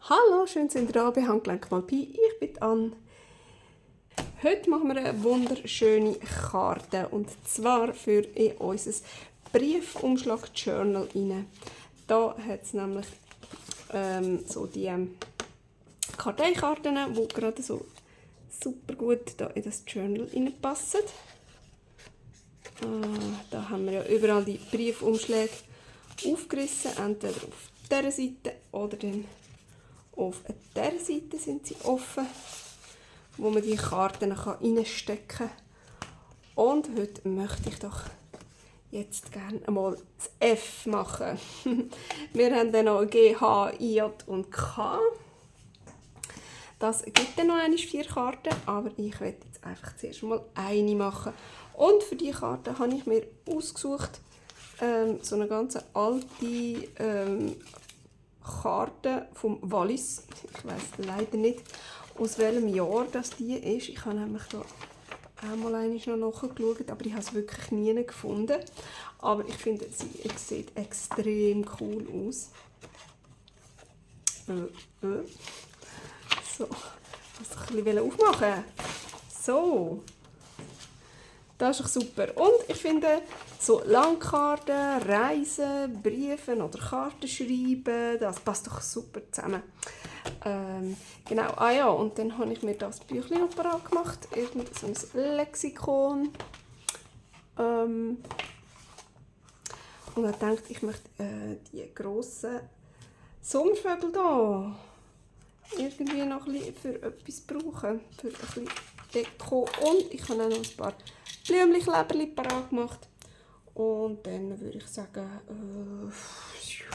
Hallo, schön sind ihr da bei Handgelenk mal Pi. Ich bin Anne. Heute machen wir eine wunderschöne Karte und zwar für in unser Briefumschlag-Journal rein. Da hat es nämlich so die Karteikarten, die gerade so super gut da in das Journal reinpassen. Da haben wir ja überall die Briefumschläge aufgerissen, entweder auf dieser Seite oder dann auf dieser Seite sind sie offen, wo man die Karten reinstecken kann. Und heute möchte ich doch jetzt gerne einmal das F machen. Wir haben dann noch G, H, I, J und K. Das gibt dann noch 4 Karten, aber ich werde jetzt einfach zuerst mal eine machen. Und für diese Karte habe ich mir ausgesucht, so eine ganz alte Karte vom Wallis. Ich weiß leider nicht, aus welchem Jahr das die ist. Ich habe nämlich da auch mal noch nachgeschaut, aber ich habe es wirklich nie gefunden. Aber ich finde, sie sieht extrem cool aus. So, ich muss ein bisschen aufmachen. So. Das ist doch super. Und ich finde, so Landkarten, Reisen, Briefe oder Karten schreiben, das passt doch super zusammen. Genau, ja, und dann habe ich mir das Büchlein noch parat gemacht. Irgend so ein Lexikon. Und ich dachte, ich möchte die grossen Sommervögel hier irgendwie noch ein bisschen für etwas brauchen. Für ein bisschen Deko. Und ich habe auch noch ein paar Blümchen-Kleberchen parat gemacht. Und dann würde ich sagen,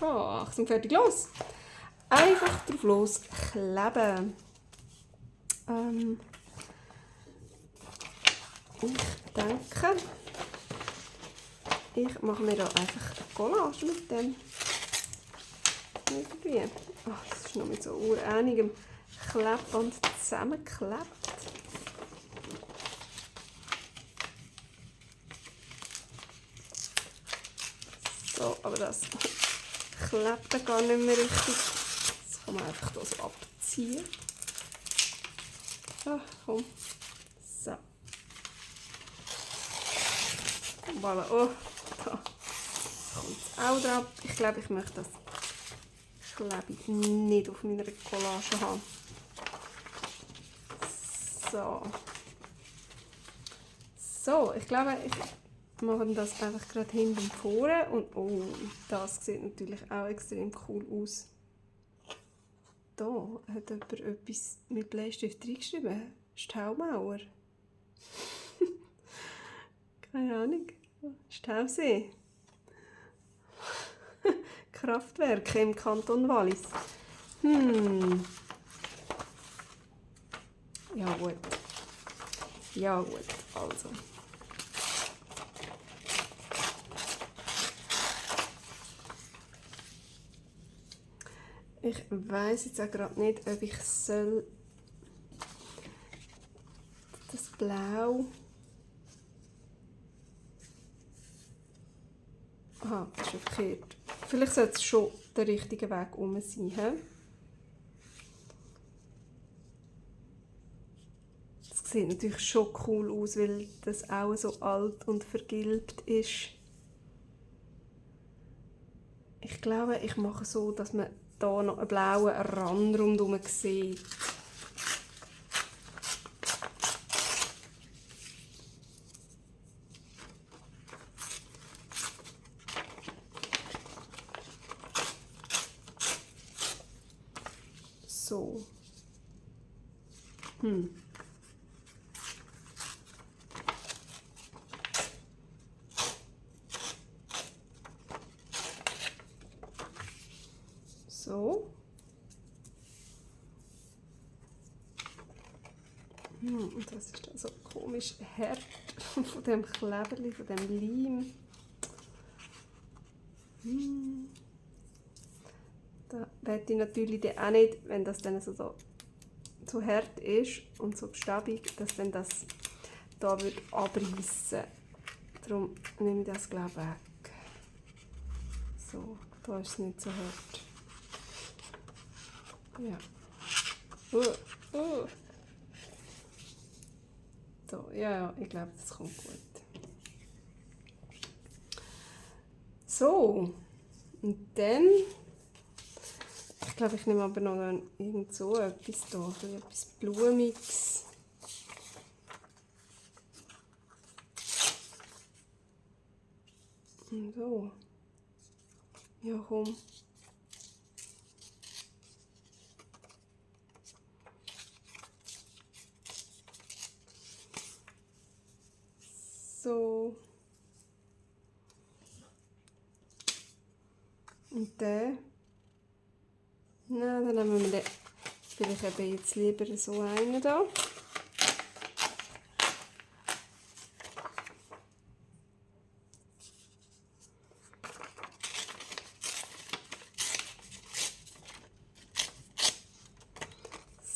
ja, Achtung, fertig, los! Einfach drauf los kleben. Ich denke, ich mache mir da einfach eine Collage mit dem. Irgendwie. Oh, das ist noch mit so urähnigem Klebband zusammengeklebt. So, aber das klebt dann gar nicht mehr richtig. Das kann man einfach hier so abziehen. Ah, komm. So. Voilà. Oh, da kommt es auch drauf. Ich glaube, ich möchte das Klebe nicht auf meiner Collage haben. So. So, ich glaube, ich mache das einfach gerade hinten und vorne. Und oh, das sieht natürlich auch extrem cool aus. Da hat jemand etwas mit Bleistift reingeschrieben. Staumauer. Keine Ahnung. Stausee. Kraftwerke im Kanton Wallis. Ja gut. Ja gut, also. Ich weiss jetzt auch gerade nicht, ob ich soll das Blau. Aha, das ist verkehrt. Vielleicht sollte es schon der richtige Weg um sein. He? Das sieht natürlich schon cool aus, weil das auch so alt und vergilbt ist. Ich glaube, ich mache so, dass man hier noch einen blauen Rand rundherum sieht. So. So. Und das ist dann so komisch hart von dem Kleberli, von dem Leim. Da werde ich natürlich auch nicht, wenn das dann so hart ist und so bestabig, dass dann das da wird abreißen. Darum nehme ich das glaube ich weg. So, da ist es nicht so hart. Ja. So, ja, ich glaube, das kommt gut. So, und dann, ich glaube, ich nehme aber noch irgend so etwas da, etwas Blumiges. Und so. Ja, komm. So. Und dann. Na, dann nehmen wir den vielleicht eben jetzt lieber so einen da.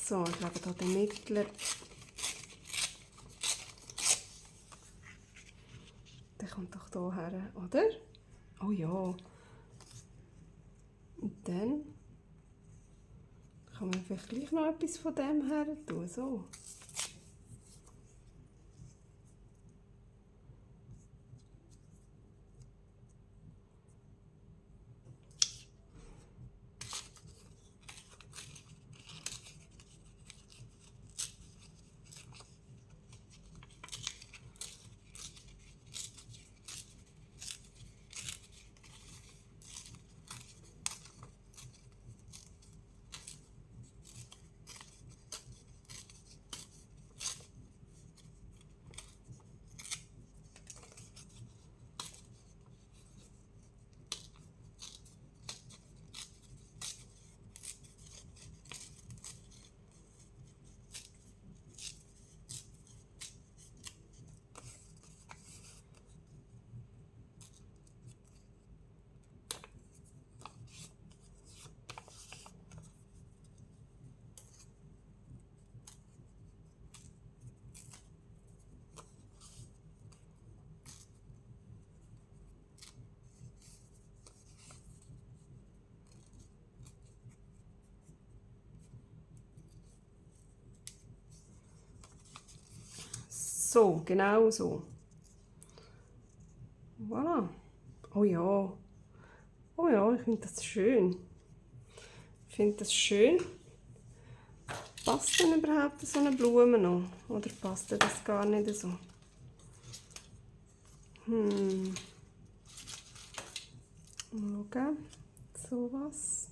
So, ich glaube hier den Mittler. Der kommt doch hier her, oder? Oh ja. Und dann kann man vielleicht gleich noch etwas von dem her tun. So. So, genau so. Voilà. Oh ja. Oh ja, ich finde das schön. Ich finde das schön. Passt denn überhaupt so eine Blume noch? Oder passt das gar nicht so? Mal schauen. So was.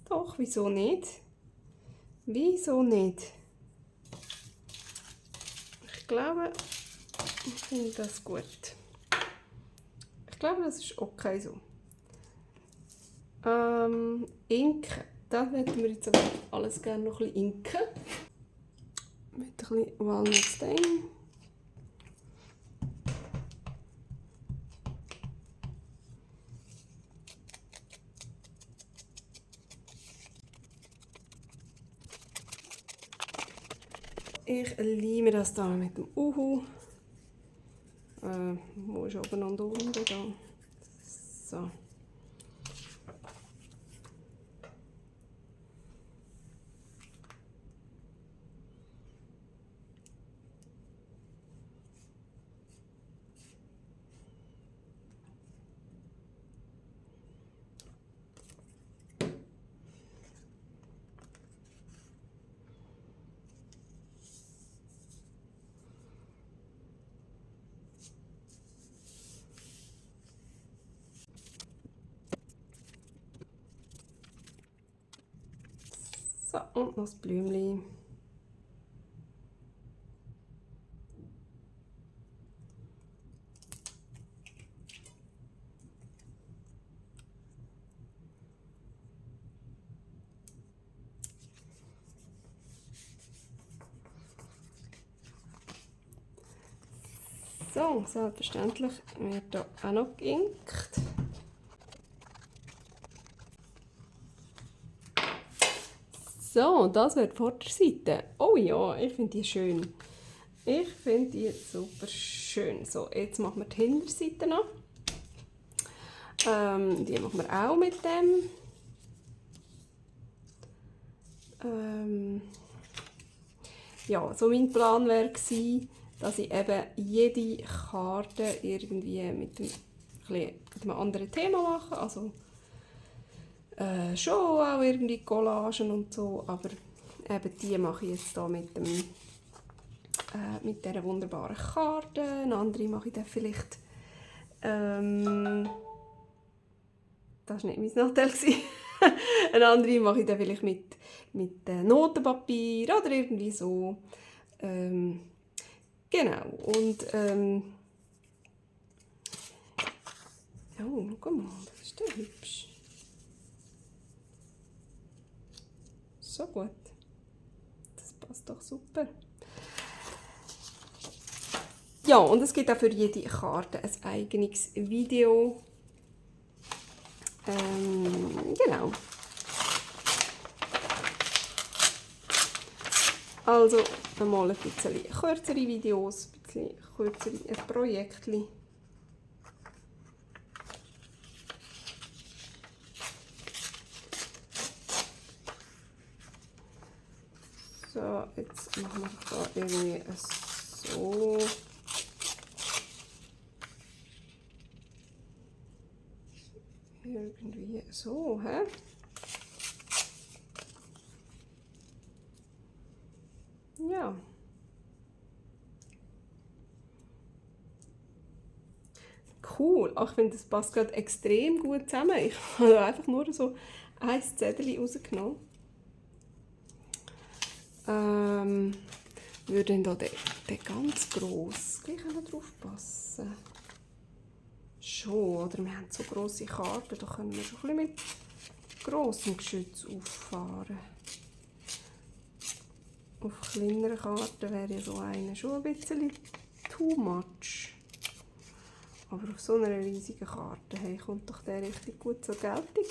Doch, wieso nicht? Wieso nicht? Ich glaube, ich finde das gut. Ich glaube, das ist okay so. Inken. Da würden wir jetzt aber alles gerne noch ein bisschen inken. Mit ein bisschen Walnut Stain. Ich leime das da mit dem Uhu. Wo ist oben und unten da? So. So, und noch das Blümchen. So, selbstverständlich wird hier auch noch geinkt. So, das wird die Vorderseite. Oh ja, ich finde die schön. Ich finde die super schön. So, jetzt machen wir die Hinterseite noch. Die machen wir auch mit dem. Ja, so mein Plan wäre gewesen, dass ich eben jede Karte irgendwie mit einem anderen Thema mache. Also schon auch irgendwie Collagen und so, aber eben die mache ich jetzt hier mit dieser wunderbaren Karte. Eine andere mache ich dann vielleicht das war nicht mein Nachteil. Eine andere mache ich dann vielleicht mit Notenpapier oder irgendwie so. Genau. Und oh, guck mal, das ist ja hübsch. So gut. Das passt doch super. Ja, und es gibt auch für jede Karte ein eigenes Video. Genau. Also einmal ein bisschen kürzere Videos, ein bisschen kürzere Projekte. So, jetzt machen wir da irgendwie so. Irgendwie so, hä? Ja. Cool. Ach, ich finde, das passt gerade extrem gut zusammen. Ich habe einfach nur so ein Zettel rausgenommen. Würde dann da der ganz gross gleich noch drauf passen? Schon, oder? Wir haben so grosse Karten, da können wir schon ein bisschen mit grossem Geschütz auffahren. Auf kleineren Karten wäre ja so eine schon ein bisschen too much. Aber auf so einer riesigen Karte hey, kommt doch der richtig gut zur Geltung.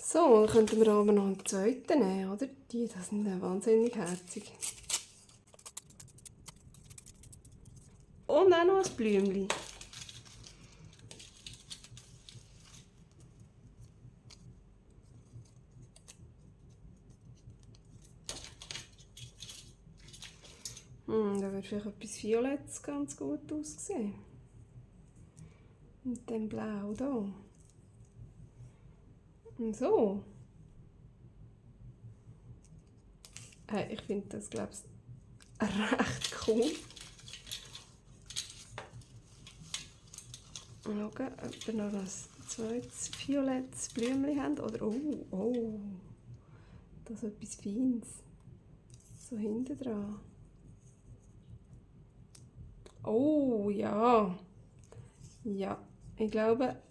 So, dann könnten wir aber noch einen zweiten nehmen, oder? Die, das sind ja wahnsinnig herzig. Und auch noch ein Blümchen. Da wird vielleicht etwas Violettes ganz gut aussehen. Mit dem Blau hier. Und so. Ich finde das, glaube ich, recht cool. Schauen, ob wir noch ein zweites violettes Blümchen haben. Oder, oh, das ist etwas Feines. So hinten dran. Oh, ja. Ja, ich glaube,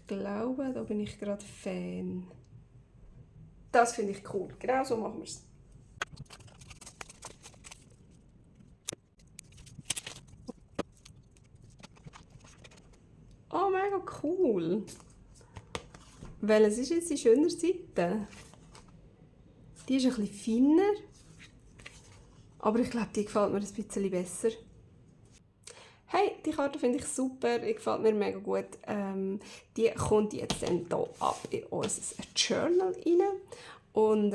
da bin ich gerade Fan. Das finde ich cool. Genau so machen wir es. Oh, mega cool. Welches ist jetzt die schönere Seite? Die ist ein bisschen feiner. Aber ich glaube, die gefällt mir ein bisschen besser. Hey, die Karte finde ich super, die gefällt mir mega gut. Die kommt jetzt dann hier ab in unser Journal rein. Und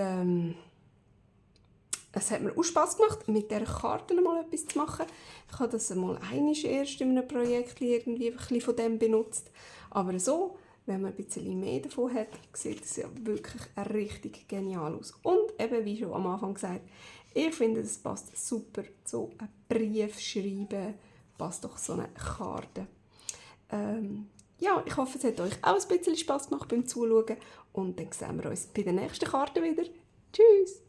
es hat mir auch Spass gemacht, mit dieser Karte mal etwas zu machen. Ich habe das mal erst in einem Projekt irgendwie ein bisschen von dem benutzt. Aber so, wenn man ein bisschen mehr davon hat, sieht es ja wirklich richtig genial aus. Und eben, wie schon am Anfang gesagt, ich finde, es passt super zu einem Brief schreiben. Passt doch so eine Karte. ja, ich hoffe, es hat euch auch ein bisschen Spass gemacht beim Zuschauen und dann sehen wir uns bei der nächsten Karte wieder. Tschüss!